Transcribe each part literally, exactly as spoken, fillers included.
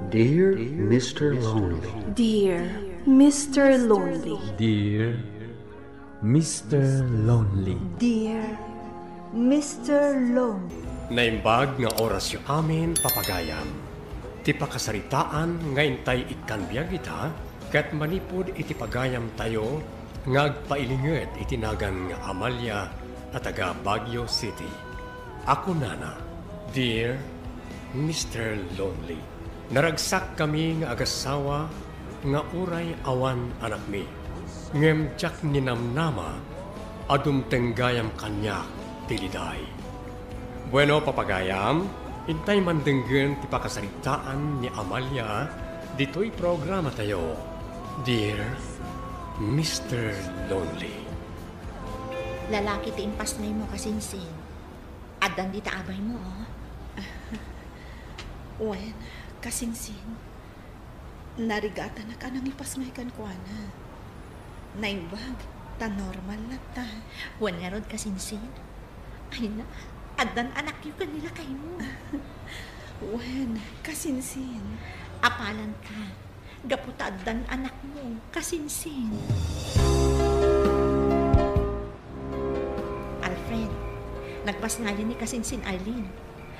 Dear Mister Lonely. Dear Mister Lonely. Dear Mister Lonely. Dear Mister Lonely. Naimbag nga orasyo amin, papagayam. Ti pakasaritaan nga intay ikkan biag ita, ket manipud iti pagayamtayo nga agpailinget iti nagan nga Amalia a taga Baguio City. A kunana, Dear Mister Lonely, naragsakkami nga agassawa nga uray awan anakmi, ngem diak ninamnama a dumteng gayam kaniak ti liday. Bueno, papagayam, intay mandenggen ti pakasaritaan ni Amalia ditoy programatayo, Dear Mister Lonely. Lalaki ti impasngaymo, kasinsin. Addan dita abaymo, oh. Wen, kasinsin. Narigatanak a nangipasngay kenkuana. Naimbag, ta normal latta. Wen ngarud, kasinsin. Ay na, addan anakyo ken ni lakaymo. Wen, kasinsin. Apalanta. Gapu ta addan anakmo, kasinsin. Alfred, nagpasngayan ni kasinsin Arlene.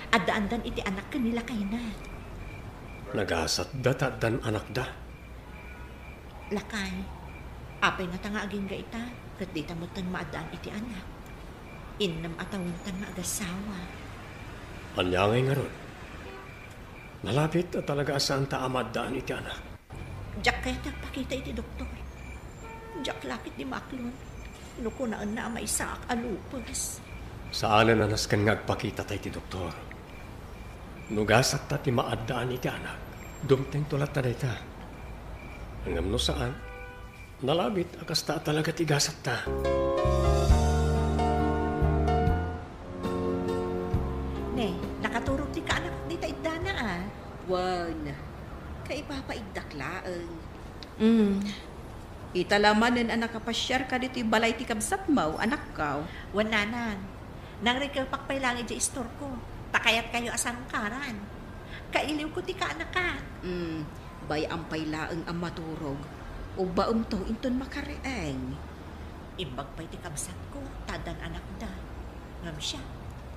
Addaandan iti anak ken ni lakayna. Nagasatda ta addan anakda. Lakay, apay ngata nga agingga ita, ket dita metten maaddaan iti anak? Innem a tawenta nga agassawa. Ania ngay ngarud? Nalabit a talaga a saanta a maaddaan iti anak. Diak kayat ti agpakita iti doktor. Diak la ketdi maaklon no kunaenna a maisaak a lupus. Saanen a nasken nga agpakitata iti doktor. No gasatta ti maaddaan iti anak, dumtengto latta dayta. Ngem no saan, nalabit a kasta a talaga ti gasatta. Ne, nakaturog ti kaanak dita iddana, a. Wen, kaipapaigdak laeng. Mm. Ita la manen a nakapasiarka ditoy balay ti kabsatmo, anakko. Wen, nanang. Nangrikepak pay laeng idiay istorko, ta kayatkayo a sangkaran. Kailiwko ti kaanakan. Mm. Bay-am pay laeng a maturog. Ubbaemto inton makariing. Imbag pay ti kabsatko, ta addan anakda. Ngem siak,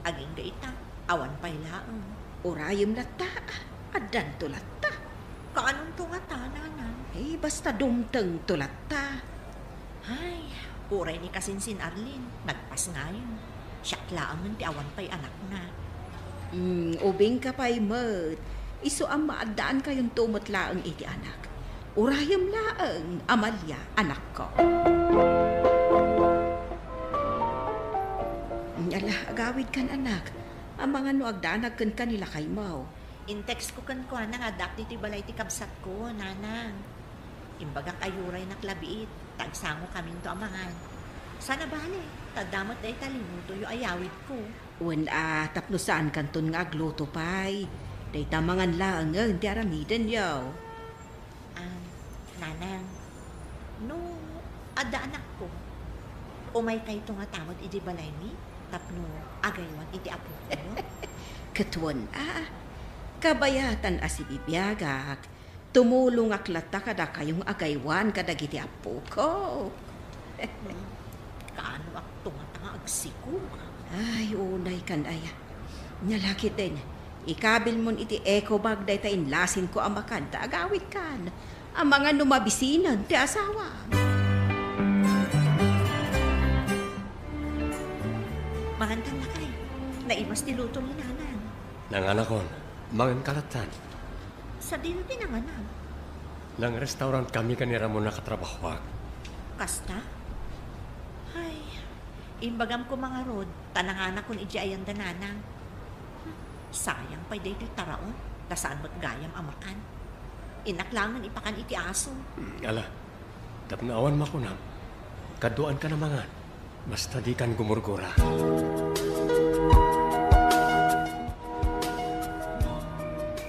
agingga ita, awan pay laeng. Urayem latta, addanto latta. Kaanonto ngata, nanang? Eh, basta dumtengto latta. Ay, uray ni kasinsin Arlene, nagpasngayen. Siak laengen ti awan pay anakna. Mm, ubingka pay met. Isu a maaddaankayon met laeng iti anak. Urayem laeng, Amalia, anakko. Ala, agawidkan, anak. Amangan no agdanag kenka ni lakaymo. In-text ko kenkuana nga addaak ditoy balay ti kabsatko, nanang. Imbagak a uraynak la biit, ta agsangokaminto a mangan. Saan a bale, ta adda met dayta linutoyo a yawidko. Wen a, tapno saankanton nga agluto pay. Dayta mangan laengen ti aramidenyo. Ah, nanang, no adda anakko, umaykayto ngata met idiay balaymi tapno agaywan iti apokoyo? Ket wen a, kabayatan a sibibiagak, tumulongak latta kadakayo nga agaywan kadagiti appoko. Hmm, kaanoakto ngata nga agsikog? Ay, unaykan aya. Nia la ketdin, ikabilmon iti eco bag dayta inlasinko a makan ta agawidkan. Amangan no mabisinen ti asawam. Mangankan, lakay. Naimas ti luto ni nanang. Nanganakon, manganka lattan. Sadino ti nanganak? Nang-restaurantkami ken ni Ramon a katrabahoak. Kasta? Ay, imbagam koma ngarud, ta nanganakon idiay ayan da nanang. Hmm, sayang pay daytoy taraon, ta saan met gayam a makan. Innak laengen ipakan iti aso. Hmm, ala, tapno awan makunam, kaduaankan a mangan. Basta dikan gumurgura.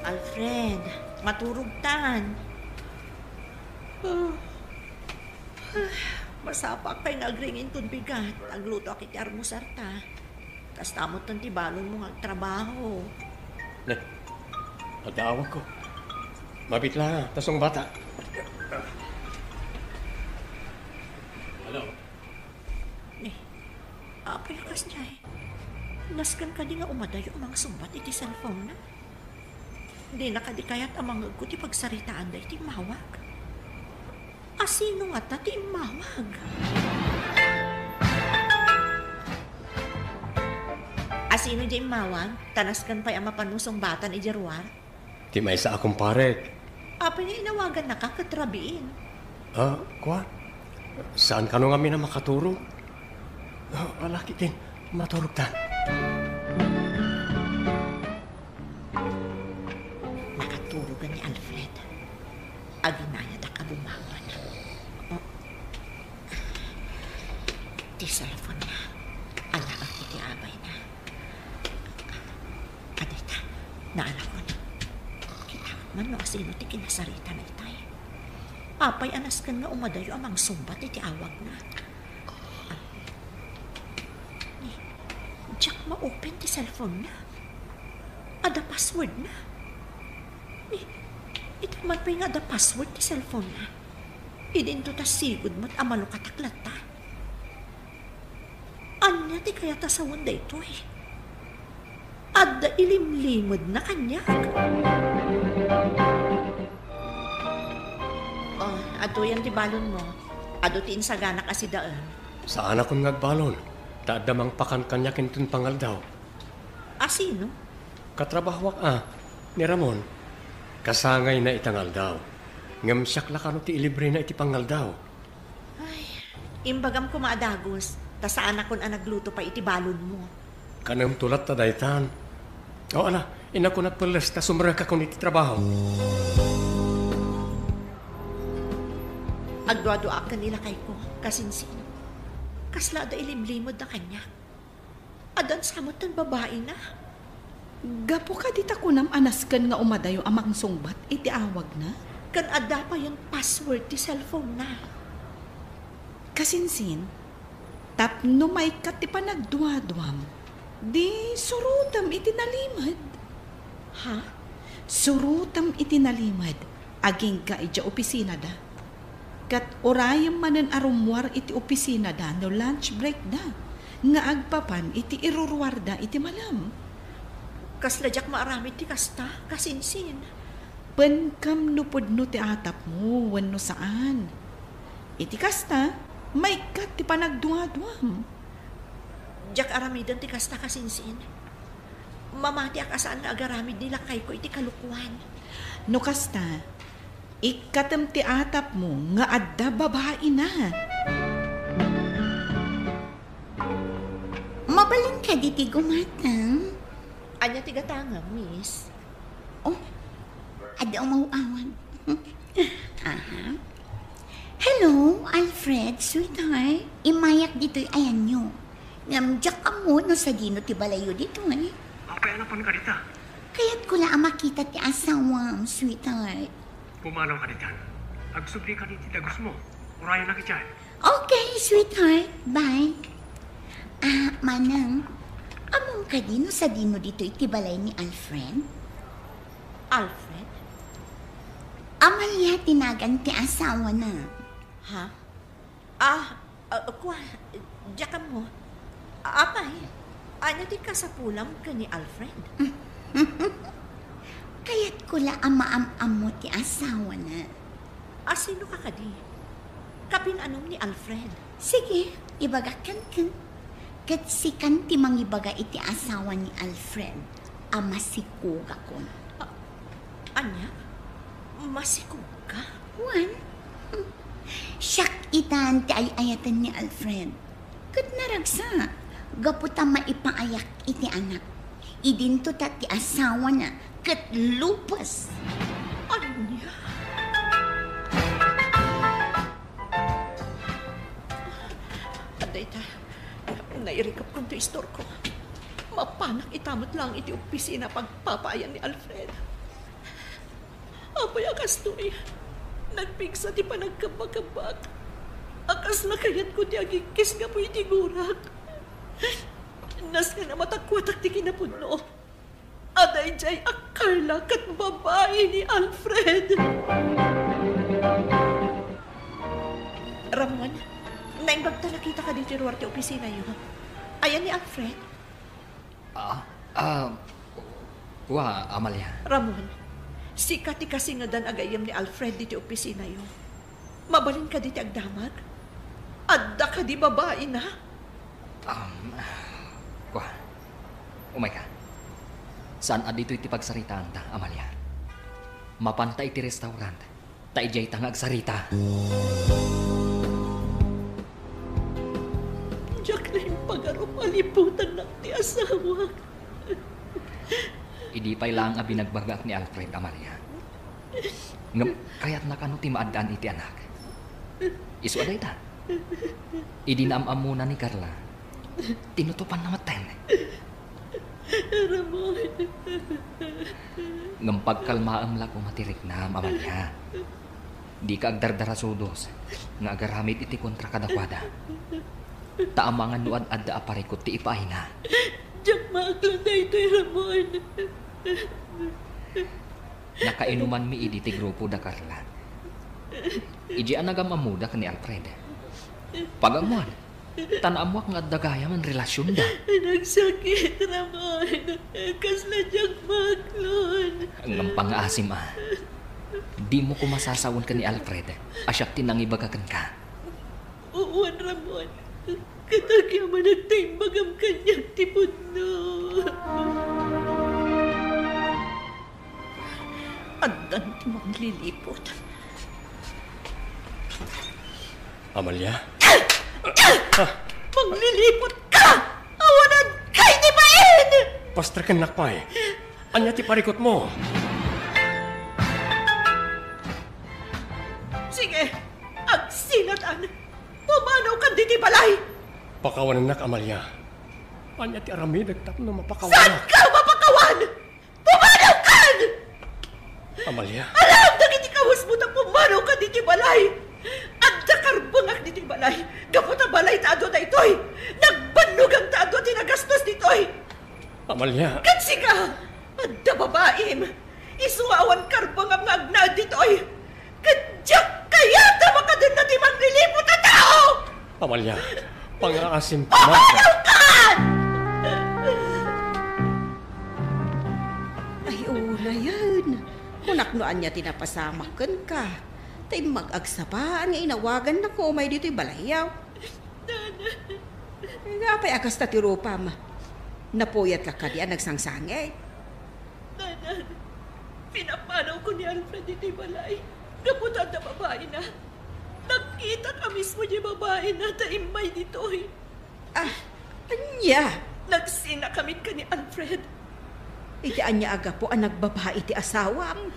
Alfred, maturogtan. Ah. Ah, masapaak pay nga agring inton bigat. Aglutoak iti almusarta. Kasta metten ti balonmo nga agtrabaho. Ne, adda awagko. Mabit la, ta sungbatak. Hello? Ni, apay a kasdiay? Nasken kadi nga umadayo a mangsungbat iti cellphone-na? Dina kadi kayat a mangngegko ti pagsaritaanda iti immawag? Asino ngata ti immawag? Asino diay immawag? Ta nasken pay a mapannusungbatan idiay ruar? Ti maysa a kumparek. Apay nga inawagannaka ket rabiin? Ah, kua? Saan kano ngamin a makaturog? Ah, ala ketdin, maturogtan. Nakaturogan ni Alfred. Aginayadak a bumangon. Oh. Ti cellphone-na. Alaek iti abayna. Adita, naalakon. Kitaek man no asino ti kinasaritana itay. Apay a nasken nga umadayo a mangsungbat iti awagna? Ni, diak ma-open ti cellphone-na. Adda password-na. Ni, ita man pay nga adda password ti cellphone-na. Idinto ta sigud met a malukatak latta. Ania ti kayat a sawen daytoy? Adda ilimlimedna kaniak. Oh, adtoyen ti balonmo. Adu ti insaganak a sidaem. Saanakon nga agbalon, ta adda mangpakan kaniak inton pangaldaw. Asino? Katrabahoak a, ni Ramon. Kasangayna ita nga aldaw. Ngem siak la kano ti ilibrena iti pangaldaw. Ay, imbagam koma a dagus, ta saanakon a nagluto pay iti balonmo. Kanemto latta daytan. O, ala, innakon agpelles ta sumrekakon iti trabaho. Agduaduaak ken ni lakayko, kasinsin. Kasla adda ilimlimedna kaniak. Addan sa metten babaina. Gapu kadi ta kunam a nasken nga umadayo a mangsungbat iti awagna? Ken adda payen password ti cellphone-na. Kasinsin, tapno maikkat ti panagduaduam, di surotem iti nalimed. Ha? Surotem iti nalimed, agingga idiay opisinada. Ket urayem manen a rummuar iti opisinada no lunch breakda, nga agpapan iti iruruarda iti malem. Kasla diak maaramid ti kasta, kasinsin. Penkem no pudno ti atapmo wenno saan. Iti kasta, maikkat ti panagduaduam. Diak aramiden ti kasta, kasinsin. Mamatiak a saan nga agaramid ni lakayko iti kalokoan. No kasta, ikkatem ti atapmo nga adda babaina. Mabalin kadi ti gumatang? Ania ti gatangem, miss? Oh, adda umaw-awag. Aha. Hello, Alfred, sweetheart. Immayak ditoy ayanyo. Ngem diak ammo no sadino ti balayyo ditoy. Apay a napan ka dita? Kayatko la a makita ti asawam, sweetheart. Pumanaw ka ditan. Agsubli ka iti dagusmo. Urayanak idiay. Okay, sweetheart. Bye. Ah, manang, ammom kadi no sadino ditoy ti balay ni Alfred? Alfred? Amalia ti nagan ti asawana. Ha? Ah, ah, kua, diak ammo. Apay, ania ti kasapulam ken ni Alfred? Kayatko la a maam-ammo ti asawana. Asino ka kadi? Kapin-anom ni Alfred? Sige, ibagak kenken. Ket sikan ti mangibaga iti asawa ni Alfred a masikogakon. Ah, ania? Masikogka? Wen, hmm. Siak itan ti ay-ayaten ni Alfred. Ket naragsak, gapu ta maipaayak iti anak. Idinto ta ti asawana ket lupes. Ania? Adda ita, nairikepkon ti istorko. Mapanak ita met laeng iti opisina pagpapaayan ni Alfred. Apay a kastoy? Nagpigsa ti panagkabakabak a kasla kayatko ti agigkis gapu iti gurak. Nasken a matakuatak ti kinapudno. Adda Daydiay a Carla ket babai ni Alfred. Ramon, naimbag ta nakita ka ditoy ruar ti opisinayo. Ayan ni Alfred? Ah, ah, wa, Amalia. Ramon, sika ti kasingedan a gayyem ni Alfred ditoy opisinayo. Mabalin kadi ti agdamag? Adda kadi babaina? Um, kua, umayka. Saan a ditoy ti pagsaritaanta, Amalia. Mapanta iti restaurant, ta idiayta nga agsarita. Diak la impagarup a liputannak ti asawak. Idi pay laeng a binagbagaak ni Alfred, Amalia. Ngem kayatna kano ti maaddaan iti anak. Isu a dayta. Idi naam-ammona ni Carla, tinutopanna metten. Ramon. Ngem pagkalmaem la koma ti riknam, Amalia. Dika agdardarasudos nga agaramid iti kontra kadakuada. Ta amangan no ad-adda a parikut ti ipaayna. Diak maaklon daytoy, Ramon. Nakainumanmi idi ti grupo da Carla. Idiay a nagam-ammoda ken ni Alfred. Pag-ammoan, ta naammoak nga adda gayam a relasionda. Nagsakit, Ramon. Kasla diak maaklon. Ngem pangngaasim a, dimo koma sasawen ken ni Alfred a siak ti nangibaga kenka. Wen, Ramon. Ket agyamanak ta imbagam kaniak ti pudno. Addan ti mangliliput. Amalia? Mangliliput ka! Awanan ka iti bain! Pasterkennak pay. Ania ti parikutmo? Sige, agsinatan. Pumanaw ka ditoy balay! Pakawanennak, Amalia. Ania ti aramidek tapno mapakawanak? Saan ka mapakawan? Pumanaw kan! Amalia. Alam dagiti kawesmo ta pumanaw ka ditoy balay. Adda karbengak ditoy balay. Gapu ta balay ta adu daytoy. Nagbannogan ta adu ti nagastos ditoy. Amalia. Ket sika, adda babaim. Isu nga awan karbengam nga agnaed ditoy. Ket diak kayat a makadenna ti mangliliput a tao! Amalia, pangngaasim ka. Pumanaw kan! Ay, unayen. Kunak no ania ti napasamak kenka. Ta immag agsapa nga inawagannak nga umay ditoy balayyo. Nana. Nga apay a kasta ti rupam? Napuyat la kadi a nagsangsangit? Nana, pinapanawko ni Alfred iti balay. Gapu ta adda babaina. Nakkitak a mismo diay babaina ta immay ditoy. Ah, ania? Nagsinakamin ken ni Alfred. Iti ania a gapu a nagbabai ti asawam?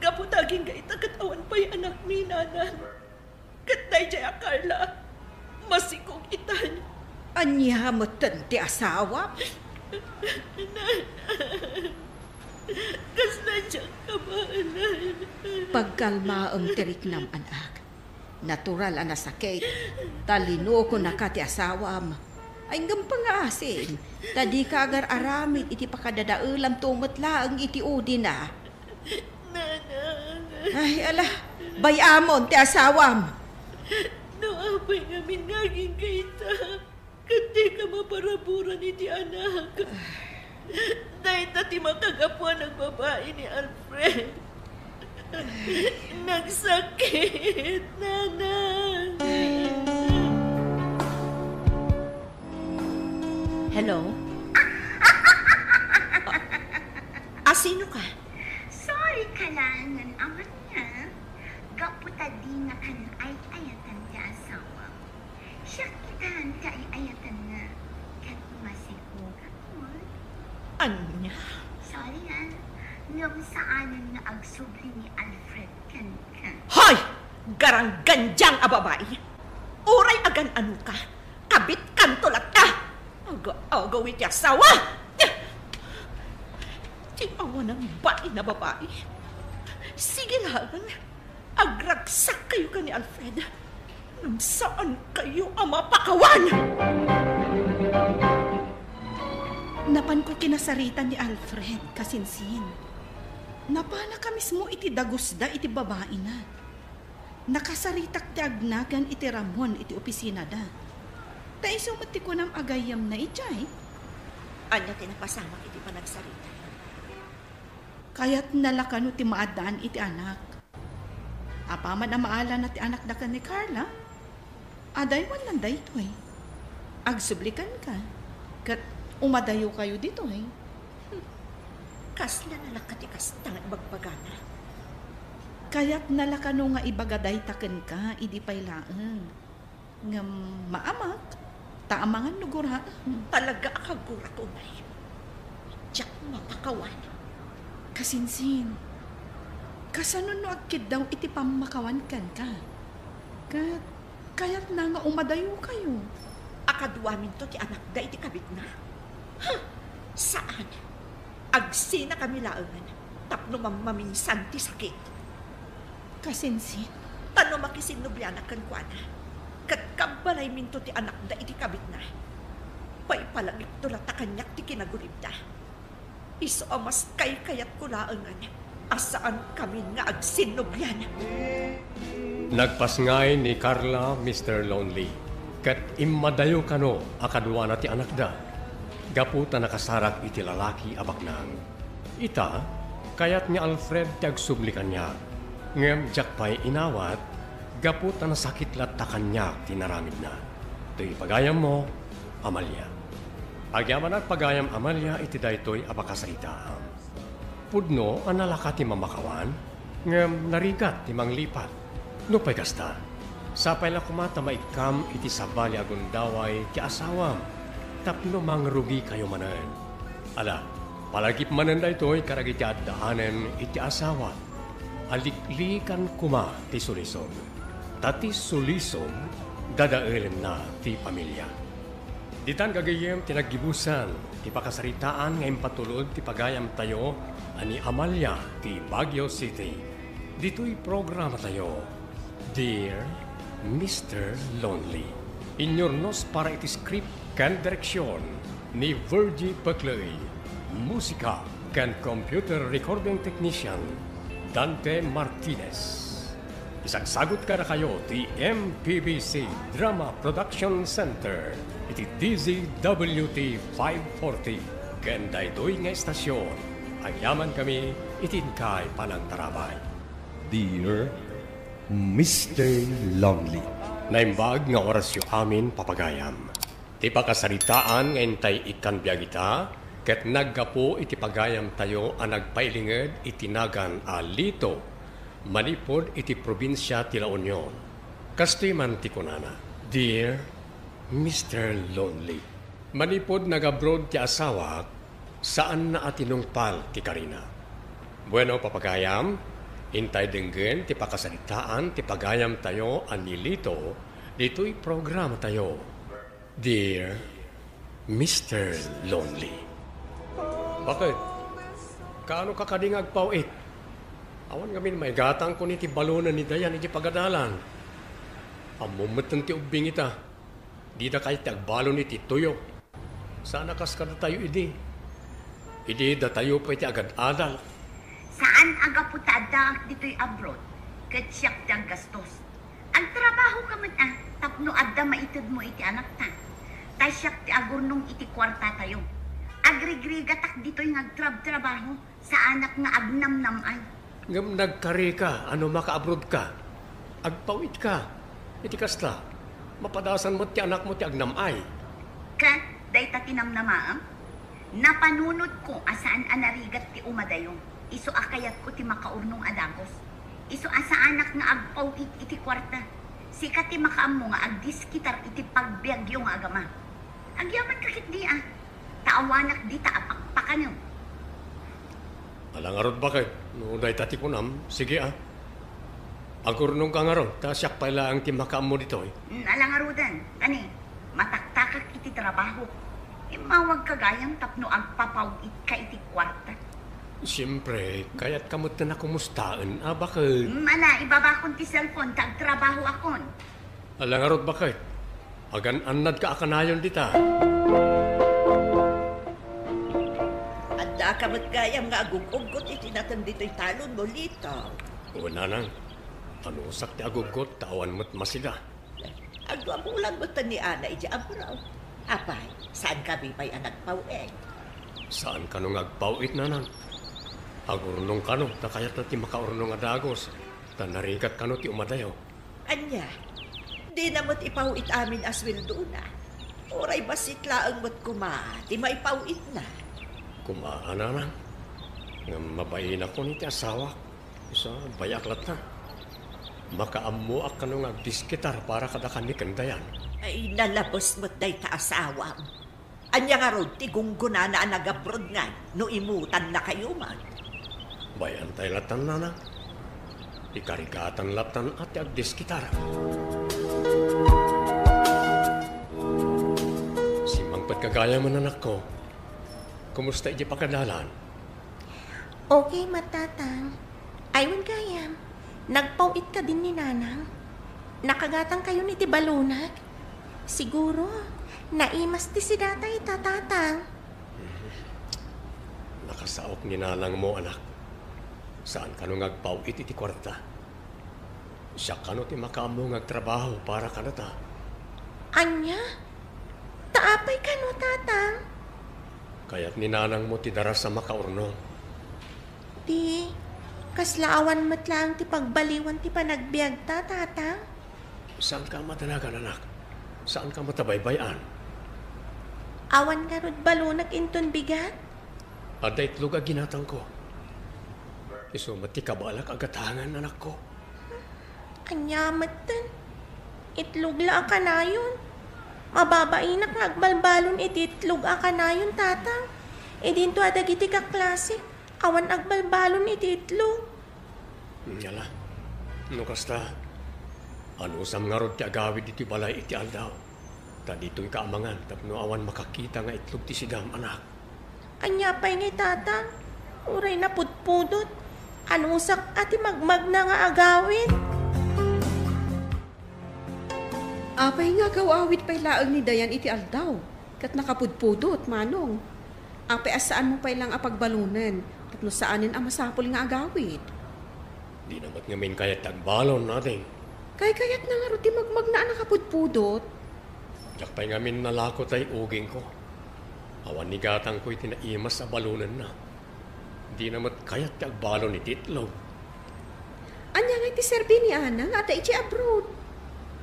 Gapu ta agingga ita ket awan pay anakmi, Nana. Ket daydiay a Carla, masikog itan. Ania metten ti asawam? Nana, kasla diak kabaelan. Pagkalmaem ti riknam, anak. Natural a nasakit, ta linukonaka ti asawam. Ay, ngem pangngaasim, ta dika agar-aramid iti pakadadaelamto met laeng iti udina. Nanang. Ay, ala, bay-amon ti asawam. No apay ngamin nga agingga ita, ket dika maparaburan iti anak. Dayta ti makagapu a nagbabai ni Alfred. Nagsakit, Nanang. Hello? Ah, sino ka? Sorry ka lang, Amalia. Gapu ta dinakan ay-ayatan ti asawam. Siak itan ti ay-ayatanna, ket masikog a tuod. Ania? Sorry, ah. Ngem saanen nga agsubli ni Alfred kenka. Hoy! Garanggandiang a babai! Uray agan-anoka, kabitkanto latta! Aga-agaw iti asawa! Ti awanan bain a babai! Sige laeng, agragsakkayo ken ni Alfred. Ngem saankayo a mapakawan! Napanko kinasaritan ni Alfred, kasinsin. Napanaka mismo iti dagusda iti babaina. Nakasaritak ti agnagan iti Ramon iti opisinada. Ta isu met ti kunam a gayyemna idiay. Ania ti napasamak iti panagsarita? Kayatna la kano ti maaddaan iti anak. Apaman a maalana ti anakda ken ni Carla, adaywannan daytoy. Agsublikanka, ket umadayokayo ditoy. Hmm. Kasla nalaka ti kasta nga ibagbagana. Kayatna la kano nga ibaga dayta kenka idi pay laeng. Ngem maamak, ta amangan no guraem. Talaga a kagurak unay. Diak mapakawan. Kasinsin, kasano no agkiddaw iti pammakawan kenka? Ket kayatna nga umadayokayo. A kaduaminto ti anakda iti kabitna? Huh! Saan. Agsinakami laengen tapno mammaminsan ti sakit. Kasinsin. Ta no makisinnublianak kenkuana, ket kabbalayminto ti anakda iti kabitna, paipalagipto latta kaniak ti kinaguribda. Isu a mas kaykayatko laengen a saankamin nga agsinnublian. Nagpasngay ni Carla, Mister Lonely, ket immadayo kano a kaduana ti anakda, gapu ta nakasarak iti lalaki a baknang. Ita, kayat ni Alfred ti agsubli kaniak, ngem diak pay inawat gapu ta nasakit latta kaniak ti naramidna. Toy ipagayammo, Amalia. Agyamanak pagayam, Amalia, iti daytoy a pakasaritaam. Pudno a nalaka ti mamakawan, ngem narigat ti manglipat. Nupay kasta, sapay la koma ta maikkam iti sabali a gundaway ti asawam tapno mangrugikayo manen. Ala, palagip manen daytoy kadagiti addaanen iti asawa. Aliklikan koma ti sulisog. Ta ti sulisog, dadaelenna ti pamilia. Ditan gagayyem ti naggibusan ti pakasaritaan nga impatulod ti pagayamtayo a ni Amalia ti Baguio City. Ditoy programatayo, Dear Mister Lonely. Inyurnos para iti script ken direksion ni Virgie Pecley. Musika ken computer recording technician, Dante Martinez. Isagsagut kadakayo ti M P B C Drama Production Center iti D Z W T five forty. Ken daytoy nga estasion, agyamankami iti inkay panangtarabay. Dear Mister Lonely. Naimbag nga orasyo amin, papagayam. Ti pakasaritaan nga intay ikkan biag ita, ket naggapu iti pagayamtayo a nagpailinged iti nagan a Lito, manipud iti probinsia ti La Union. Kastoy man ti kunana, Dear Mister Lonely. Manipud nag-abroad ti asawak, saanna a tinungpal ti karina. Bueno, papagayam, intay denggen ti pakasaritaan ti pagayamtayo a ni Lito ditoy programatayo. Dear Mister Lonely. Bakit? Kaano ka kadi nga agpaw-it? Awan ngamin maigatangko ni ti balonen ni Dayan iti pagadalan. Ammom metten ti ubbing ita. Dida kayat ti agbalon iti tuyo. Sana kas kadatayo idi. Idi datayo pay ti agad-adal. Saan a gapu ta addaak ditoy abroad, ket siak ti aggastos. Agtrabaho ka met a, tapno adda maitedmo iti anakta. Ta siak ti agurnong iti kuartatayo. Agrigrigatak ditoy nga agtrabtrabaho, saanak nga agnamnam-ay. Ngem nagkari ka a no makaabroad ka, agpaw-it ka. Iti kasta, mapadasan met ti anakmo ti agnam-ay. Ket dayta ti namnamaem? Napanunotko a saan a narigat ti umadayo. Isu a kayatko ti makaurnong a dagus. Isu a saanak nga agpaw-it iti kuarta. Sika ti makaammo nga agdiskitar iti pagbiagyo nga agama. Agyamanka ketdi a. Ta awanak dita a pakpakanem. Ala ngarud, baket, no dayta ti kunam, sige a. Agurnongka ngarud, ta siak pay laeng ti makaammo ditoy. Mm, ala ngaruden, kani, mataktakak iti trabaho. Immawagka gayam tapno agpapaw-itka iti kuarta. Siempre, kayatka metten a kumustaen a, baket. Mm, ala, ibabakon ti cellphone ta agtrabahoakon. Ala ngarud, baket. Agan-annadka a kanayon dita. Ka met gayam nga agug-uggot iti nateng ditoy talonmo, Lito. Wen, nanang. Anusak ti aguggot, ta awan met masida. Agduabulan met ni Ana idiay abroad. Apay, saankami pay a nagpaw-it? Saan kano nga agpaw-it, nanang. Agurnong kano, ta kayatna ti makaurnong a dagus, ta narigat kano ti umadayo. Ania, dina met ipaw-it amin a sueldona? Uray bassit laeng met koma ti maipaw-itna? Koma, nanang. Ngem mabainakon iti asawak. Isu a, bayaak latta. Makaammoak kano nga agdiskitar para kadakami ken Dayan. Ay, nalabes met dayta asawam. Ania ngarud ti gunggonana a nag-abroad ngay no imutannakayo met? Bay-antay latta, nanang. Ikarigatan latta a ti agdiskitar. Simmangpetka gayam, anakko. Kumusta idiay pagadalan? Okay met, Tatang. Ay, wen gayam, nagpaw-it kadin ni Nanang? Nakagatangkayon iti balonek? Siguro, naimas ti sidata ita, Tatang. Nakasaok ni Nanangmo, anak. Saan kano nga agpaw-it iti kuarta? Siak kano ti makaammo nga agtrabaho para kadata? Ania? Ta apay kano, Tatang? Kayat ni Nanangmo ti daras a makaurnong. Di, kasla awan met laeng ti pagbaliwan ti panagbiagta, Tatang? Saanka a madanagan, anak. Saanka met a baybay-an. Awan ngarud balonek inton bigat? Adda itlog a ginatangko. Isu met ti kabaelak a gatangen, anakko. Ania metten? Itlog la a kanayon. Mababainak nga agbalbalon iti itlog a kanayon, Tatang. Idinto a dagiti kaklasik, awan agbalbalon iti itlog. Ala, no kasta, anusam ngarud ti agawid iti balay iti aldaw? Ta ditoyka a mangan tapno awan makakita nga itlog ti sidam, anak. Ania pay ngay, Tatang? Uray napudpudot. Anusak a ti magmagna nga agawid. Apay nga agaw-awid pay laeng ni Dayan iti aldaw, ket nakapudpudot, Manong? Apay a saanmo pay laeng a pagbalonen tapno saanen a masapul nga agawid? Dina met ngamin kayat ti agbalon, ading. Kaykayatna ngarud ti magmagna a nakapudpudot? Diak pay ngamin nalako tay ugingko. Awan ni gatangko iti naimas a balonenna. Dina met kayat ti agbalon iti itlog. Ania ngay ti serbi ni Ana nga adda idiay abroad?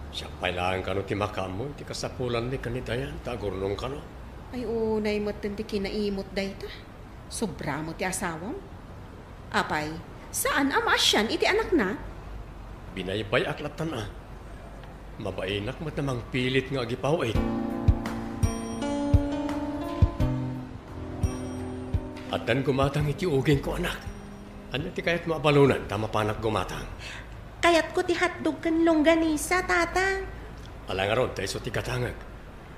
Siak pay laeng kano ti makaammo iti kasapulanmi ken ni Dayan ta agurnong kano. Ay, unay metten ti kinaimut dayta. Sobra met ti asawam. Apay, saan a maasian iti anakna? Binaybay-ak lattan a. Mabainak met a mangpilit nga agipaw-it. Addan gumatang iti ugingko, anak. Ania ti kayatmo a balonen ta mapanak gumatang? Kayatko ti hotdog ken longganisa, Tatang. Ala ngarud, ta isu ti gatangek.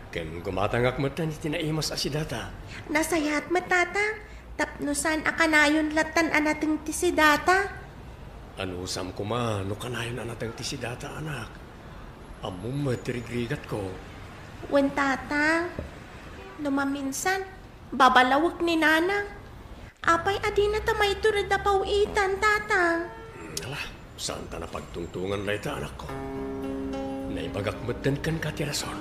Ken gumatangak metten iti naimas a sidata. Nasayaat met, Tatang. Tapno saan a kanayon lattan a nateng ti sidata. Anusam koma no kanayon a nateng ti sidata, anak. Ammom met ti rigrigatko. Wen, Tatang. No maminsan, babalawek ni Nanang. Apay a dinata maitured a paw-itan, Tatang? Ala, saanta a pagtungtongan dayta, anakko. Naibagak metten kenka ti rason.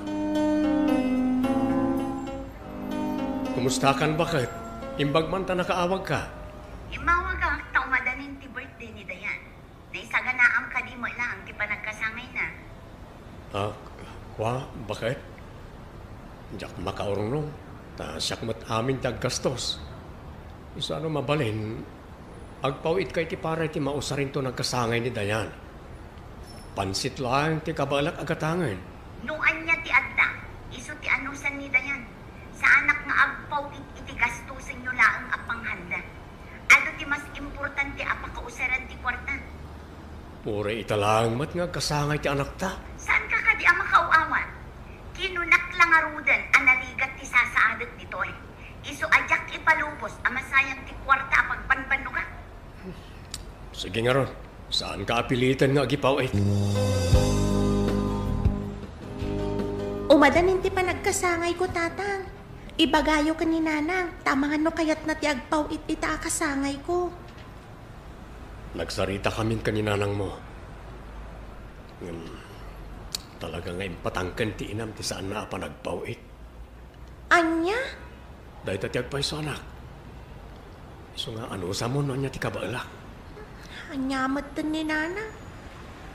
Kumustakan, baket? Imbag man ta nakaawagka. Immawagak ta umadanin ti birthday ni Dayan. Naisaganaam kadi met laeng ti panagkasangayna? Ah, kua, baket? Diak makaurnong, ta siak met amin ti aggastos. Isu a no mabalin, agpaw-itka iti para iti mausarinto nagkasangay ni Dayan. Pansit laeng ti kabaelak a gatangen. No ania ti adda, isu ti anusan ni Dayan. Saanak nga agpaw-it iti gastosenyo laeng a panghanda. Adu ti mas importante a pakausaran ti kuarta. Uray ita laeng met nga agkasangay ti anakta. Saanka kadi a makaaw-awan? Kinunak la ngaruden a narigat ti sasaadek ditoy. Isu a diak ipalubos a masayang ti kuarta a pagbanbannogak. Sige ngarud, saanka a piliten nga agipaw-it. Umadanin ti panagkasangayko, Tatang. Ibagayo ken ni Nanang, ta amangan no kayatna ti agpaw-it ita a kasangayko. Nagsaritakamin ken ni Nanangmo. Ngem, talaga nga impatangken ti inam ti saanna a panagpaw-it. Ania? Dayta ti agpayso, anak. Isu nga, anusam no ania ti kabaelak. Ania metten ni Nanang?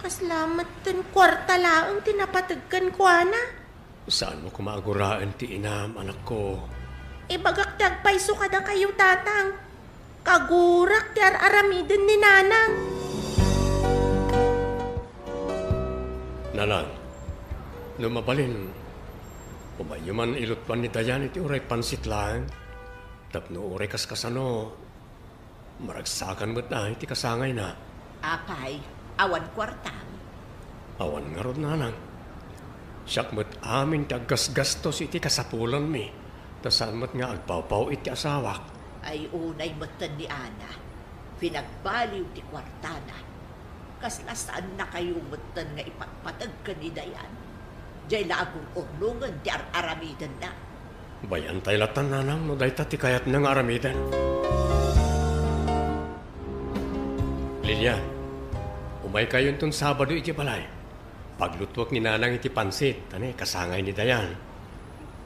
Kasla metten kuarta laeng ti napateg kenkuana. Saanmo koma a guraen ti inam, anakko. Ibagak ti agpayso kadakayo, Tatang. Kagurak ti ar-aramiden ni Nanang. Nanang, no mabalin, umayyo man ilutpan ni Dayan iti uray pansit laeng. Tapno uray kaskasano, maragsakan met a iti kasangayna. Apay, awan kuartam? Awan ngarud, Nanang. Siak met amin ti aggasgastos iti kasapulanmi, ta saan met nga agpawpaw-it ti asawak. Ay, unay metten ni Ana. Pinagbaliw ti kuartana. Kasla saannakayo metten nga ipagpateg ken ni Dayan? Diay la agur-urnongen ti ar-aramidenna. Bay-antay latta, Nanang, no dayta ti kayatna nga aramiden. Lilian, umaykayo inton Sabado iti balay. Paglutuek ni Nanang iti pansit, ania, kasangay ni Dayan.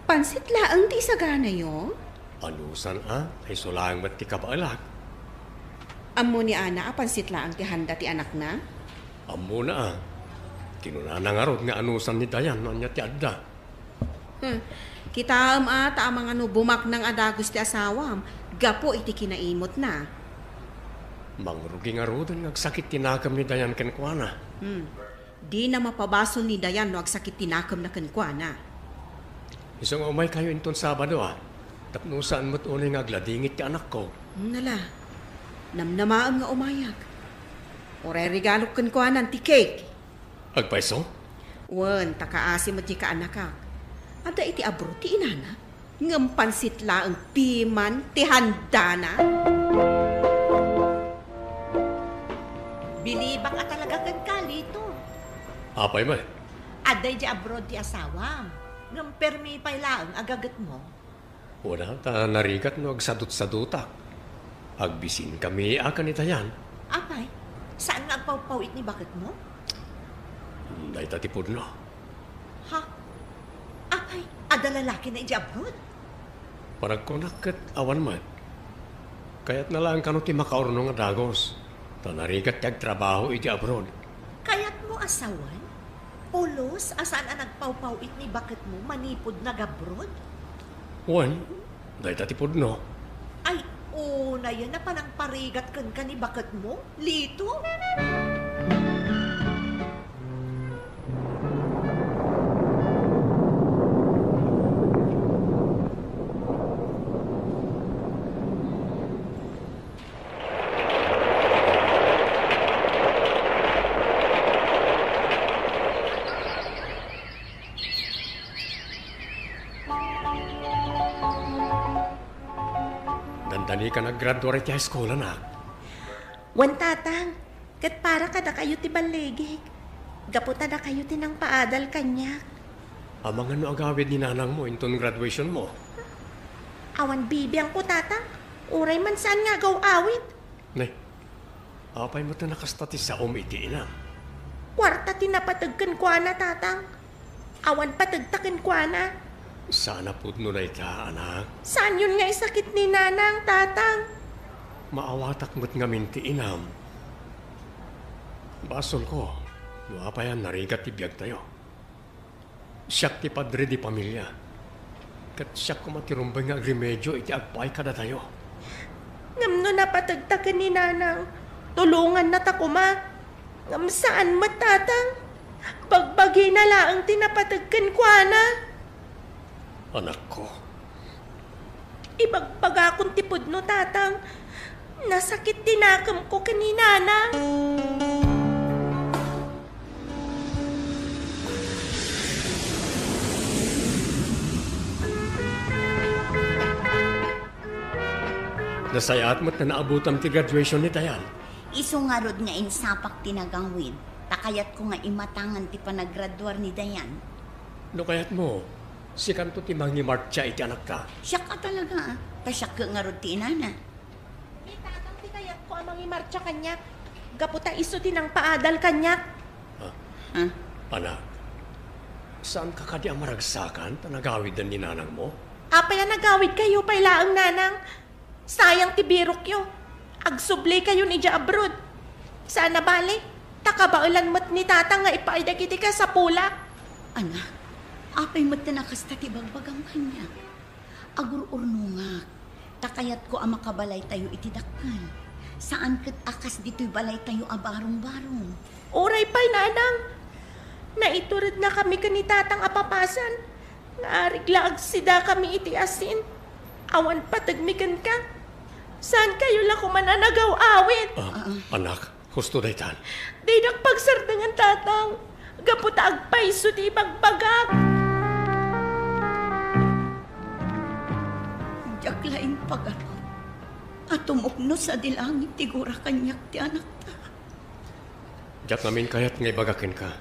Pansit laeng ti isaganayo? Anusan a, isu laeng met ti kabaelak. Ammo ni Ana a pansit laeng ti handa ti anakna? Ammona a. Kinunana ngarud nga anusan ni Dayan no ania ti adda. Hmm. Kitaem a, ta amangan no bumaknang a dagus ti asawam gapu iti kinaimutna. Mangrugi ngaruden nga agsakit ti nakem ni Dayan kenkuana. Hmm. Dina mapabasol ni Dayan no agsakit ti nakemna kenkuana. Isu nga umaykayo inton Sabado a, tapno saan met unay nga agladingit ti anakko. Hmm, nala. Namnamaem nga umayak. Uray regalok kenkuana ti cake. Agpayso? Wen, ta kaasi met diay kaanakak. Adda iti abroad ti inana, ngem pansit laeng piman ti handana. Bilibak a talaga kenka, Lito. Apay met? Adda idiay abroad ti asawam, ngem permi pay laeng a gagetmo. Wen a, ta narigat no agsadutsadutak. Agbisinkami a ken ni Dayan. Apay, saan nga agpawpaw-it ni baketmo? Dayta ti pudno. Ha? Apay, adda lalakina idiay abroad? Panagkunak ket awan met. Kayatna laeng kano ti makaurnong a dagus, ta narigat ti agtrabaho idiay abroad. Kayatmo a sawen? Pulos a saan a nagpawpaw-it ni baketmo manipud nag-abroad? Wen, dayta ti pudno. Ay, unayen a panangparigat kenka ni baketmo, Lito? Dandani ka naggraduar iti high school, anak? Wen, Tatang. Ket para kadakayo ti balligik, gapu ta dakayo ti nangpaadal kaniak. Amangan no agawid ni nanangmo inton graduationmo? Awan bibiangko, Tatang. Uray man saan nga agaw-awid. Nay, apay met a nakasta ti saom iti inam? Kuarta ti napateg kenkuana, Tatang. Awan pategta kenkuana. Saan a pudno dayta, anak. Saanyon nga isakit ni Nanang, Tatang. Maawatak met ngamin ti inam. Basolko no apay a narigat ti biagtayo. Siak ti padre di pamilia, ket siak koma ti rumbeng nga agremedio iti agpaay kadatayo. Ngem no napategta ken ni Nanang, tulongannata koma. Ngem saan met, Tatang. Bagbagina laeng ti napateg kenkuana. Anakko. Ibagbagakon ti pudno, Tatang. Nasakit ti nakemko ken ni Nanang. Nasayaat met a naabutam ti graduation ni Dayan. Isu ngarud nga insapak ti nagawid, ta kayatko nga imatangan ti panagraduar ni Dayan. No kayatmo, Sikanto ti mangimartsa iti anakta. Siak a talaga, ah. Ta siak ket ngarud ti inana. Ni tatang ti kayatko a mangimartsa kaniak. Gapu ta isu ti nangpaadal kaniak. Ah. Ah. Anak, saanka kadi a maragsakan ta nagawiden ni nanangmo? Apay a nagawidkayo pay laeng, nanang? Sayang ti birokyo. Agsublikayon idiay abroad. Saan a bale, ta kabaelan met ni tatang nga ipaay dagiti kasapulak. Anak, apay met ti nakasta ti bagbagam kaniak? Agur-urnongak, ta kayatko a makabalaytayo iti dakkel. Saan ket a kas ditoy balaytayo a barong-barong. Uray pay, nanang. Naiturednakami ken ni tatang a papasan. Nga arig la agsidakami iti asin. Awan pategmi kenka. Saankayo la koma a nagaw-awid? Ah, anak, husto daytan. Didak pagsardengen, tatang. Gapu ta agpayso ti ibagbagak. Diak la impagarup a tumukno sadi langit ti gura kaniak ti anakta. Diak ngamin kayat nga ibaga kenka.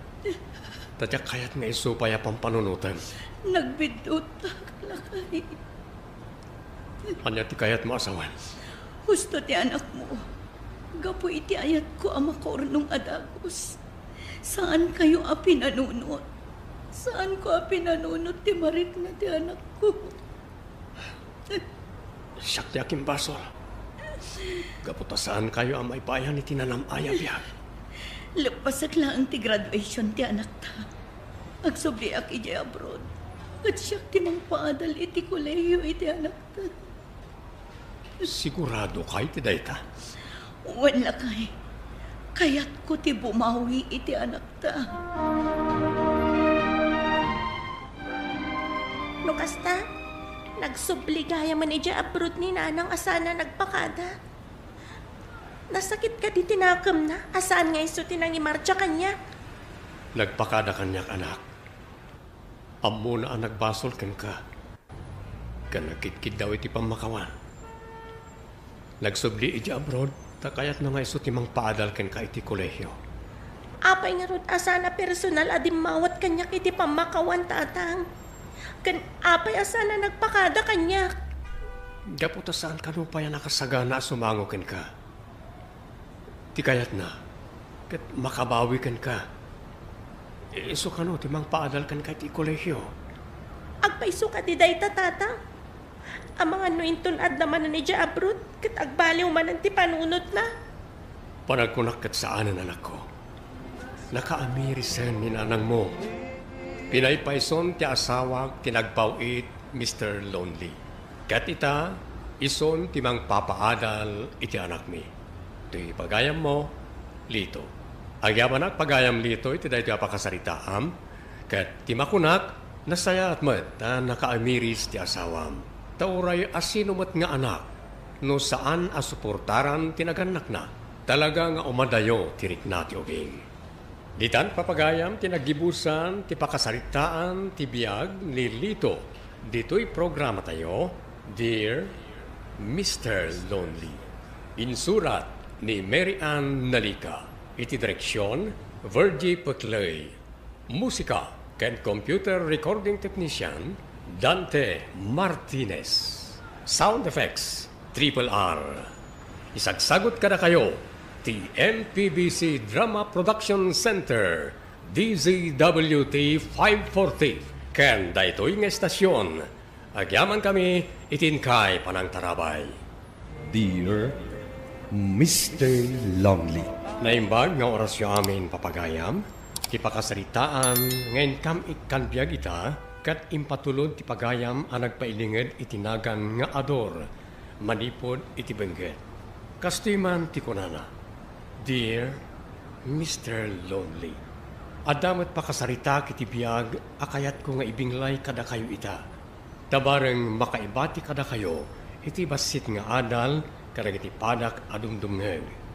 Ta diak kayat nga isu pay a pampanunotem. Nagbiddutak, lakay. Ania ti kayatmo a sawen? Husto ti anakmo. Gapu iti ayatko a makaurnong a dagus. Saankayo a pinanunot. Saanko a pinanunot ti marikna ti anakko. Siak ti akimbasol. Gapu ta saankayo a maipayan iti nanam-ay a biag. Leppasek laeng ti graduation ti anakta. Agsubliak idiay abroad. Ket siak ti mangpaadal iti kolehiyo iti anakta. Siguradoka iti dayta? Wen, lakay. Kayatko ti bumawi iti anakta. No kasta, nagsubli gayamen idiay abroad ni nanang a saan a nagpakada. Nasakit kadi ti nakemna a saan nga isu ti nangimartsa kaniak. Nagpakada kaniak, anak. Ammona a nagbasol kenka. Ken nagkitkiddaw iti pammakawan. Nagsubli idiay abroad, ta kayatna nga isu ti mangpaadal kenka iti kolehio. Apay ngarud a saan a personal a dimmawat kaniak iti pammakawan, tatang? Ken apay a saan a nagpakada kaniak? Gapu ta saan kano pay a nakasagana a sumango kenka. Ti kayatna, ket makabawi kenka. Isu kano ti mangpaadal kenka iti kolehio. Agpayso kadi dayta, tatang? Amangan no inton adda manen idiay abroad, ket agbaliw manen ti panunotna. Panagkunak ket saanen, anakko. Nakaamirisan ni nanangmo. Pinaypayson ti asawak ti nagpaw-it, Mister Lonely. Ket ita, isun ti mangpapaadal iti anakmi. Ti pagayammo, Lito. Agyamanak pagayam, Lito, iti daytoy a pakasaritaam, ket ti makunak, nasayaat met ta nakaamiris ti asawam. Ta uray asino met nga anak, no saan a suportaran ti nagannakna, talaga nga umadayo ti rikna ti ubing. Ditan, papagayam, ti naggibusan ti pakasaritaan ti biag ni Lito ditoy programatayo, Dear Mister Lonely. Insurat ni Mary Ann Nalica. Iti direksyon, Virgie Peclay. Musika ken computer recording technician, Dante Martinez. Sound effects, Triple R. Isagsagut kadakayo ti M P B C Drama Production Center, D Z W T five forty, ken daytoy nga estasion. Agyamankami iti inkay panangtarabay. Dear Mister Lonely. Naimbag nga orasyo amin, papagayam, ti pakasaritaan nga inkam ikkan biag ita, ket impatulod ti pagayam a nagpailinged iti nagan nga Ador manipud iti bengget. Kastoy man ti kunana, Dear Mister Lonely, adda met pakasaritak iti biag a kayatko nga ibinglay kadakayo ita. Ta bareng makaibati kadakayo iti bassit nga adal kadagiti padak a dumdumngeg.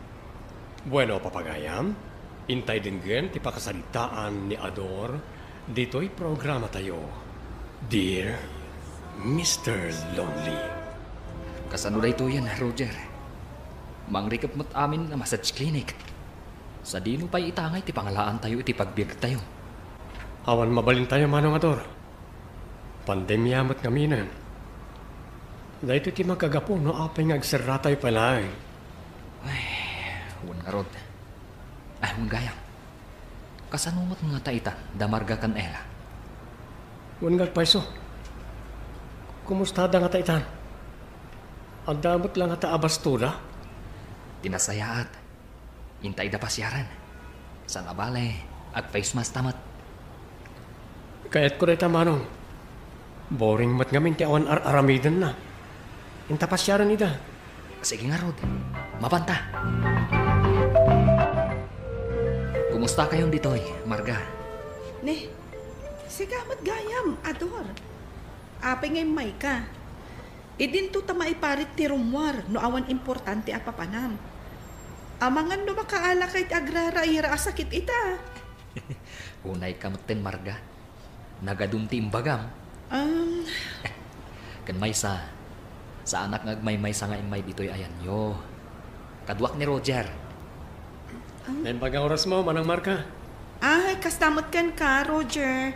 Bueno, papagayam, intay denggen ti pakasaritaan ni Ador ditoy programatayo, Dear Mister Lonely. Kasano daytoyen, Roger? Mangrikep met amin a massage clinic. Sadino pay itangay ti pangalaantayo iti pagbiagtayo? Awan mabalintayo, Manong Ador. Pandemia met ngaminen. Daytoy ti makagapu no apay nga agserratayo pay laeng. Ay, wen ngarud. Ay, wen gayam. Kasano met ngata itan, da Marga ken Ella? Wen nga agpayso. Kumustada ngata itan? Adda met la ngata a bastoda? Ti nasayaat, inta ida pasiaren. Saan a bale, ag-face mask ta met. Kayatko dayta, Manong. Boring met ngamin ti awan ar-aramidenna. Inta pasiaren ida. Sige ngarud, mapanta. Kumustakayon ditoy, Marga? Ne, sika met gayam, Ador. Apay nga immayka? Idinto ta maiparit ti rummuar no awan importante a papanam. Amangan no makaalakay ti agraraira a sakit ita. Unayka metten, Marga. Nagadun ti imbagam. Um, Ken maysa, saanak nga agmaymaysa nga immay ditoy ayanyo. Kaduak ni Roger. Naimbag a orasmo, Manang Marga. Ay, kasta met kenka, Roger.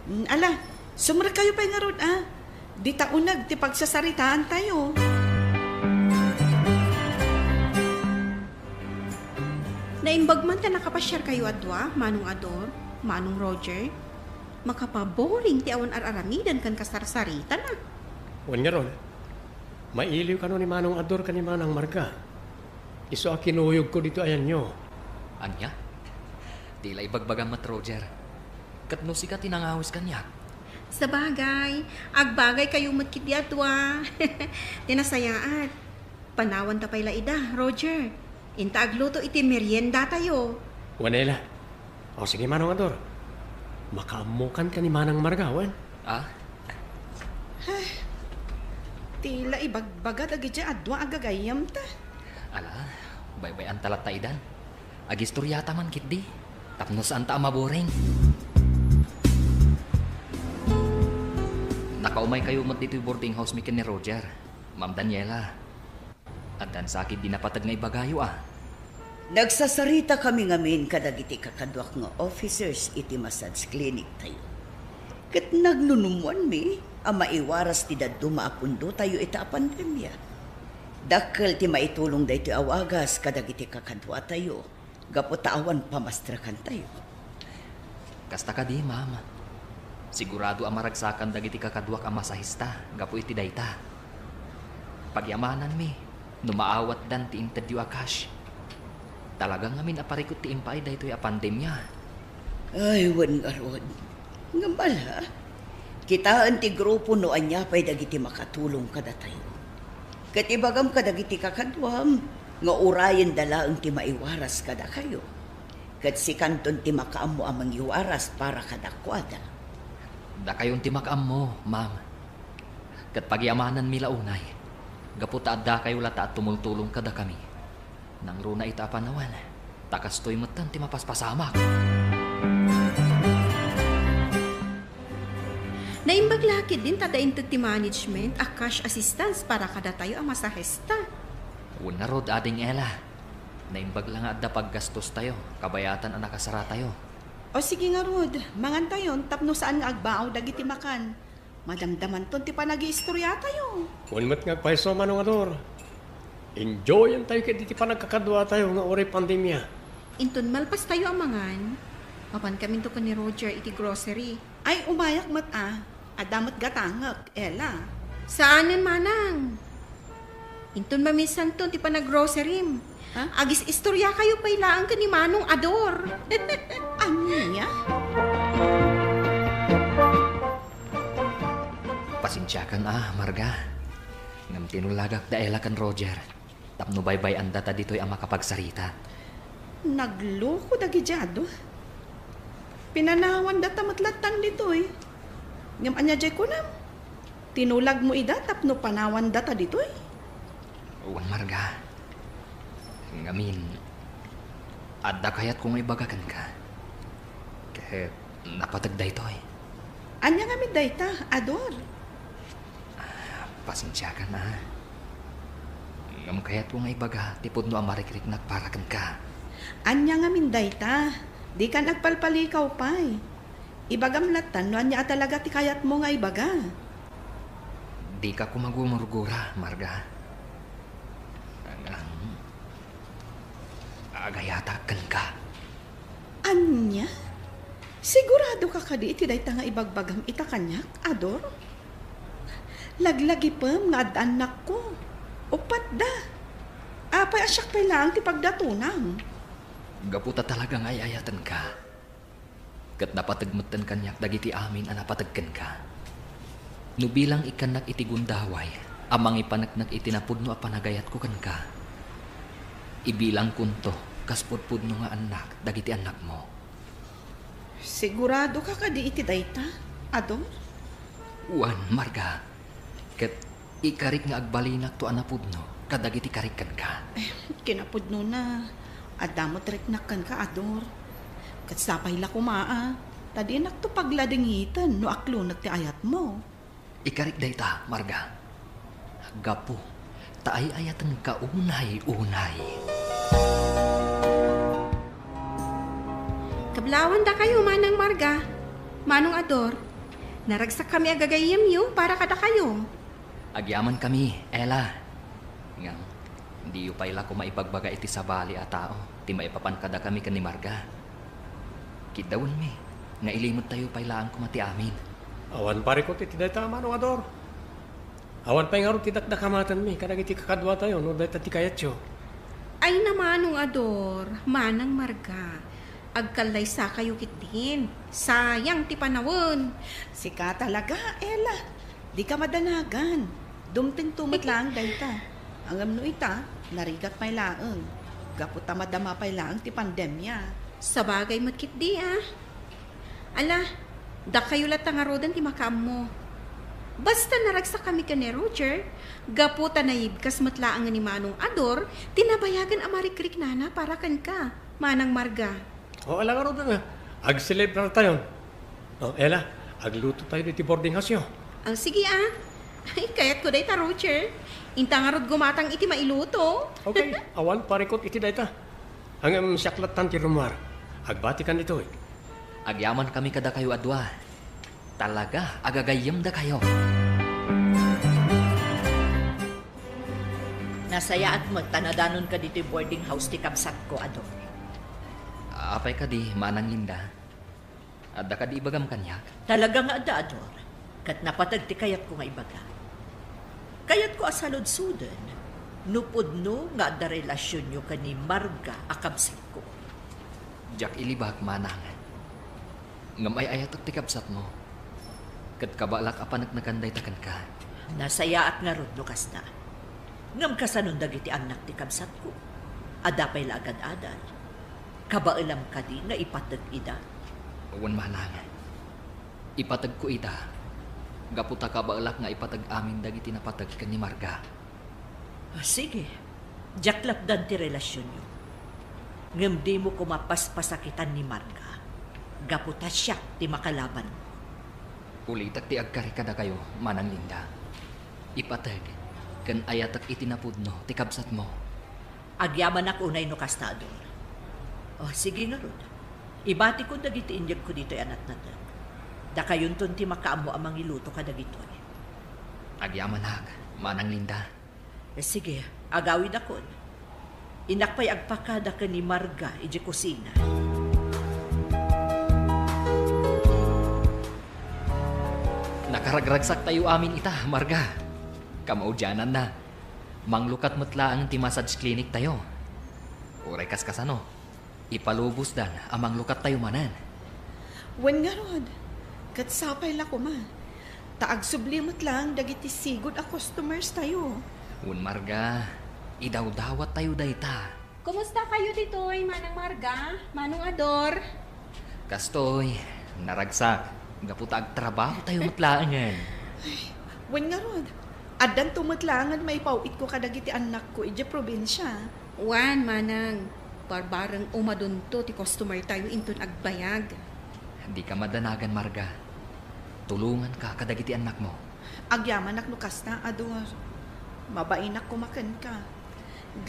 Mm, ala, sumrekkayo pay ngarud, a. Dita uneg ti pagsasaritaantayo. Naimbag man ta nakapasiarkayo a dua, Manong Ador, Manong Roger. Makapaboring ti awan ar-aramiden ken kasarsaritana. Wen ngarud, mailiw kano ni Manong Ador ken ni Manang Marga. Isu a kinuyogko ditoy ayanyo. Ania? Ti la ibagbagam met, Roger. Ket no sika ti nangawis kaniak? Sabagay, agbagaykayo met ketdi a dua. Ti nasayaat, panawanta pay la ida, Roger. Inta agluto iti meriendatayo. Wen, Ella. O, sige, Manong Ador. Makaammokan ken ni Manang Marga, wen? Ah? Ay, ti la ibagbaga dagiti a dua a gagayyemta. Ala, baybay-anta latta idan. Agistoriata man ketdi, tapno saanta a maboring. Nakaumaykayo met ditoy boarding house mi ken ni Roger, Ma'am Daniela. Addan sa ketdi napateg nga ibagayo a. Nagsasaritakami ngamin kadagiti kakaduak nga officers iti massage clinic tayo. Ket nagnunummoanmi a maiwaras ti dadduma a pundotayo ita a pandemia. Dakkel ti maitulong daytoy a wagas kadagiti kakaduatayo gapu ta awan pamastrekantayo. Kasta kadi, ma'am. Sigurado a maragsakan dagiti kakaduak a masahista gapu iti dayta. Pagiamananmi no maawatdan ti intedyo a cash. Talaga ngamin a parikut ti impaay daytoy a pandemia. Ay, wen ngarud. Ngem ala, kitaen ti grupo no ania pay dagiti makatulong kadatayo. Ket ibagam kadagiti kakaduam nga urayenda laeng ti maiwaras kadakayo. Ket sikanton ti makaammo a mangiwaras para kadakuada. Dakayon ti makaammo, ma'am. Ket pagiamananmi la unay, gapu ta addakayo latta a tumultulong kadakami. Nangruna ita a panawen, ta kastoy metten ti mapaspasamak. Naimbag la ketdin ta adda inted ti management a cash assistance para kadatayo a masahista. Wen ngarud, Ading Ella. Naimbag la nga adda paggastostayo, kabayatan a nakasaratayo. O sige ngarud, mangantayon tapno saan nga agbaaw dagiti makan. Madamdamanton ti panagiistoriatayo. Wen met nga agpayso, Manong Ador. Enjoyantayo ketdi ti panagkakaduatayo nga uray pandemia. Inton malpastayo a mangan, mapankaminto ken ni Roger iti grocery. Ay, umayak met a. Adda met gatangek, Ella. Saanen, manang. Inton mamisanton ti panaggrocerim. Ha? Agis-istoriakayo pay laeng ken ni Manong Ador. Ania? Pasensiakan a, Marga. Ngem tinulagak da Ella ken Roger tapno baybay-andata ditoy a makapagsarita. Nagloko dagiti adu. Pinanawandata met lattan ditoy. Ngem ania diay kunam? Tinulagmo ida tapno panawandata ditoy? Wen, Marga. Ngamin, adda kayatko nga ibaga kenka. Ket napateg daytoy. Ania ngamin dayta, Ador? Ah, pasensiakan a. Ngem kayatko nga ibaga ti pudno a marikriknak para kenka. Ania ngamin dayta? Dikan agpalpalikaw pay. Ibagam lattan no ania a talaga ti kayatmo nga ibaga. Dika koma gumurgura, Marga. Ang, ang agayatak kenka. Ania? Sigurado ka kadi iti dayta nga ibagbagam ita kaniak, Ador? Laglagipem nga adda annakko. Uppat da. Apay a siak pay laeng ti pagdatonam? Gapu ta talaga nga ay-ayatenka. Ket napateg metten kaniak dagiti amin a napateg kenka. No bilang ikkannak iti gundaway a mangipaneknek iti napudno a panagayatko kenka, ibilangkonto kas pudpudno nga annak dagiti annakmo. Sigurado ka kadi iti dayta, Ador? Wen, Marga. Ket ikarik nga agbalinakto a napudno kadagiti karik kenka. Eh, kinapudnona, adda met riknak kenka, Ador. Ket sapay la koma a, ta dinakto pagladingiten no aklonek ti ayatmo. Ikarik dayta, Marga. Gapu ta ay-ayatenka unay-unay. Kablawan dakayo, Manang Marga, Manong Ador. Naragsakkami a gagayyemyo para kadakayo. Agyamankami, Ella. Ngem, diyo pay la koma ibagbaga iti sabali a tao ti maipapan kadakami ken ni Marga. Kiddawenmi nga ilimettayo pay laeng koma ti amin. Awan parikut iti dayta, Manong Ador. Awan pay ngarud ti dakdakamatenmi kadagiti kakaduatayo no dayta ti kayatyo. Ay, Manong Ador, Manang Marga, agkallaysakayo ketdin. Sayang ti panawen. Sika talaga, Ella. Dika madanagan. Dumtengto met laeng dayta. Ngem no ita, narigat pay laeng. Gapu ta madama pay laeng ti pandemia. Sabagay met ketdi, a. Ala, dakayo latta ngaruden ti makaammo. Basta naragsakkami ken ni Roger, gapu ta naibkas met laengen ni Manong Ador ti nabayagen a marikriknana para kenka, Manang Marga. O, ala ngaruden, a. Agselebrartayon. O, Ella, aglutotayo iti boarding house-yo. Ah, sige, a. Ay, kayatko dayta, Roger. Inta ngarud gumatang iti mailuto. Okay, awan parikut iti dayta. Ngem siak lattan ti rummuar. Agbatikan ditoy. Agyamankami kadakayo a dua. Talaga a gagayyemdakayo. Nasayaat met ta nadanonka ditoy boarding house ti kabsatko, Ador. Apay kadi, Manang Linda? Adda kadi ibagam kaniak? Talaga nga adda, Ador. Ket napateg ti kayatko nga ibaga. Kayatko a saludsoden no pudno nga adda relasionyo ken ni Marga a kabsatko. Diak ilibak, Manang. Ngem ay-ayatek ti kabsatmo. Ket kabaelak a paneknekan dayta kenka. Nasayaat ngarud no kasta. Ngem kasanon dagiti annak ti kabsatko? Adda pay la agad-adal. Kabaelam kadi nga ipateg ida? Wen, Manang. Ipategko ida. Gapu ta kabaelak nga ipateg amin dagiti napateg ken ni Marga. Ah, sige. Diak lapdan ti relasionyo. Ngem dimo koma paspasakitan ni Marga. Gapu ta siak ti makalabanmo. Ulitek ti agkari kadakayo, Manang Linda. Ipateg ken ayatek iti napudno ti kabsatmo. Agyamanak unay no kasta, Ador. O, sige ngarud. Ibatikon dagiti inyegko ditoy a natnateng. Dakayonton ti makaammo a mangiluto kadagitoy. Agyamanak, Manang Linda. Eh, sige, agawidakon. Innak pay agpakada ken ni Marga idiay kusina. Nakaragragsaktayo amin ita, Marga. Kamaudiananna, manglukat met laeng ti massage clinic tayo. Uray kas kasano, ipalubosdan a manglukattayo manen. Wen ngarud, ket sapay la koma, ta agsubli met laeng dagiti sigud a customers tayo. Wen, Marga, idawdawattayo dayta. Kumusta kayo ditoy, Manang Marga, Manong Ador? Kastoy, naragsak, gapu ta agtrabaho tayo met laengen. Ay, wen ngarud, addanto met laengen maipaw-itko kadagiti annakko idiay probinsia. Wen, Manang, barbareng umadunto ti customer tayo inton agbayag. Dika madanagan, Marga. Tulonganka kadagiti annakmo. Agyamanak no kasta, Ador. Mabainak koma kenka.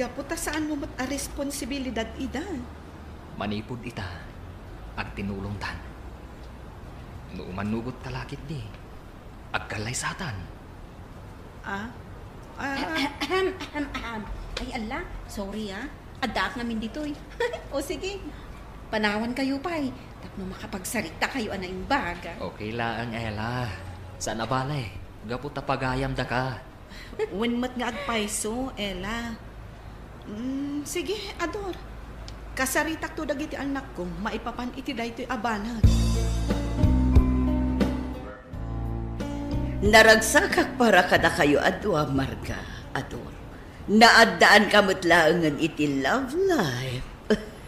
Gapu ta saanmo met a responsibilidad ida. Manipud ita, agtinulongtan. No umanugot ka la ketdi, agkallaysatan. Ah? Ah? Ahem, ahem, ahem. Ay, ala, sorry, ah. Addaak ngamin ditoy. O sige, panawan kayo pay, tapno makapagsarita kayo a naimbag. Okay laeng, Ella. Saan a bale, gapu ta pagayam daka. Wen met nga agpayso, Ella. Mm, sige, Ador. Kasaritakto dagiti annakko maipapan iti daytoy a banag. Naragsakak para kadakayo a dua, Marga, Ador. Naaddaanka met laengen iti love life.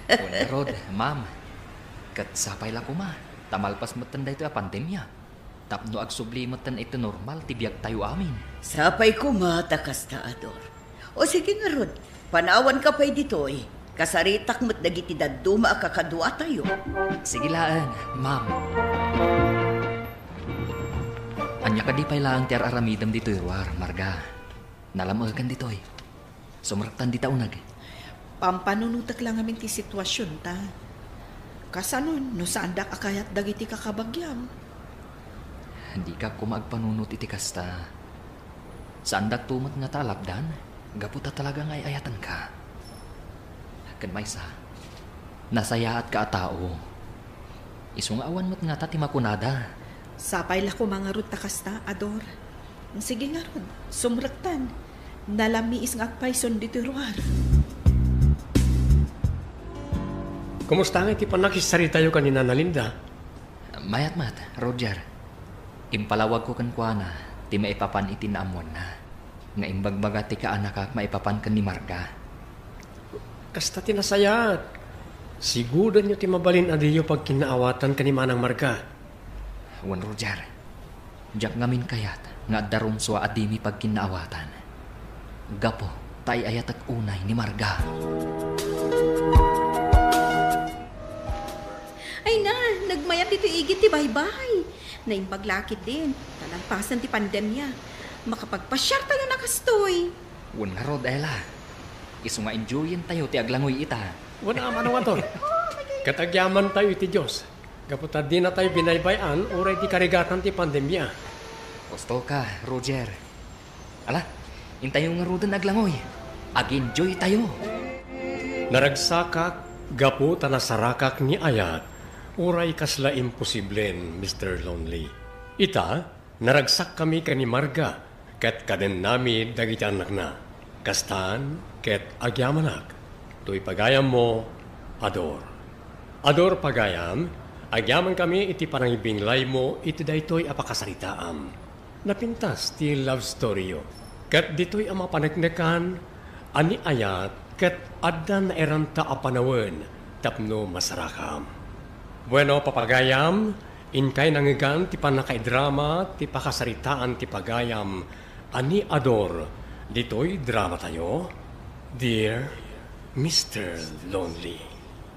Wen ngarud, ma'am. Ket sapay la koma, ta malpas metten daytoy a pandemia. Tapno agsubli metten iti normal ti biagtayo amin. Sapay koma ta kasta, Ador. O sige ngarud, panawanka pay ditoy. Kasaritak met dagiti dadduma a kakaduatayo. Sige laeng, ma'am. Ania kadi pay laeng ti ar-aramidem ditoy ruar, Marga? Nalam-ekan ditoy. Sumrektan dita uneg. Pampanunotek la ngamin ti situasionta. Kasano no saandak a kayat dagiti kakabagiam? Dika koma agpanunot iti kasta. Saandakto met ngata a lapdan, gapu ta talaga nga ay-ayatenka. Ken maysa, nasayaatka a tao. Isu nga awan met ngata ti makunada. Sapay la koma ngarud ta kasta, Ador. Sige ngarud, sumrektan. Nalamiis nga agpayson ditoy ruar. Kumusta nga iti pannakisaritayo ken ni Nana Linda? Mayat met, Roger. Impalawagko kenkuana ti maipapan iti naammoanna nga imbagbaga ti kaanakak maipapan ken ni Marga. Kasta ti nasayaat. Sigudanyo ti mabalin a diyo pagkinnaawatan ken ni Manang Marga. Wen, Roger, diak ngamin kayat nga adda rumsua a dimi pagkinnaawatan. Gapu ta ay-ayatek unay ni Marga. Ay na, nagmayat ditoy igid ti baybay. Naimbag la ketdin, ta nalpasen ti pandemia. Makapagpasiartayo na kastoy. Wen ngarud, Ella. Isu nga enjoyentayo ti aglangoy ita. Wen a mano, Ador. Ket agyamantayo iti Dios. Gapu ta dinatayo binaybay-an uray di karigatan ti pandemia. Husto ka, Roger. Ala, intayo ngaruden aglangoy. Ag-enjoy tayo. Naragsakak gapu ta nasarakak ni ayat, uray kasla imposiblen, Mister Lonely. Ita, naragsakkami ken ni Marga, ket kadennami dagiti annakna. Kastan, ket agyamanak. Toy pagayammo, Ador. Ador pagayam, agyamankami iti panangibinglaymo iti daytoy a pakasaritaam. Napintas ti love story-yo. Ket ditoy a mapaneknekan a ni ayat ket adda nairanta a panawen tapno masarakam. Bueno, papagayam, inkay nangngegan ti pannakaidrama ti pakasaritaan ti pagayam a ni Ador ditoy dramatayo, Dear Mister Lonely.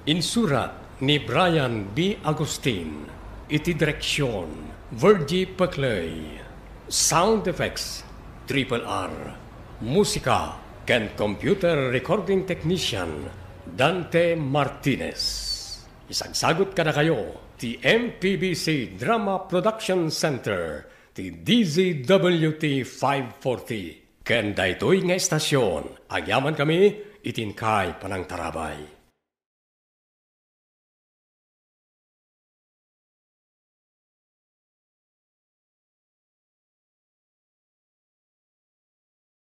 Insurat ni Brian B. Agustin, iti direksion, Virgie Peclay. Sound effects, Triple R. Musika ken computer recording technician, Dante Martinez. Isagsagut kadakayo ti M P B C Drama Production Center, ti D Z W T five forty. Ken daytoy nga estasion, agyamankami iti inkay panangtarabay.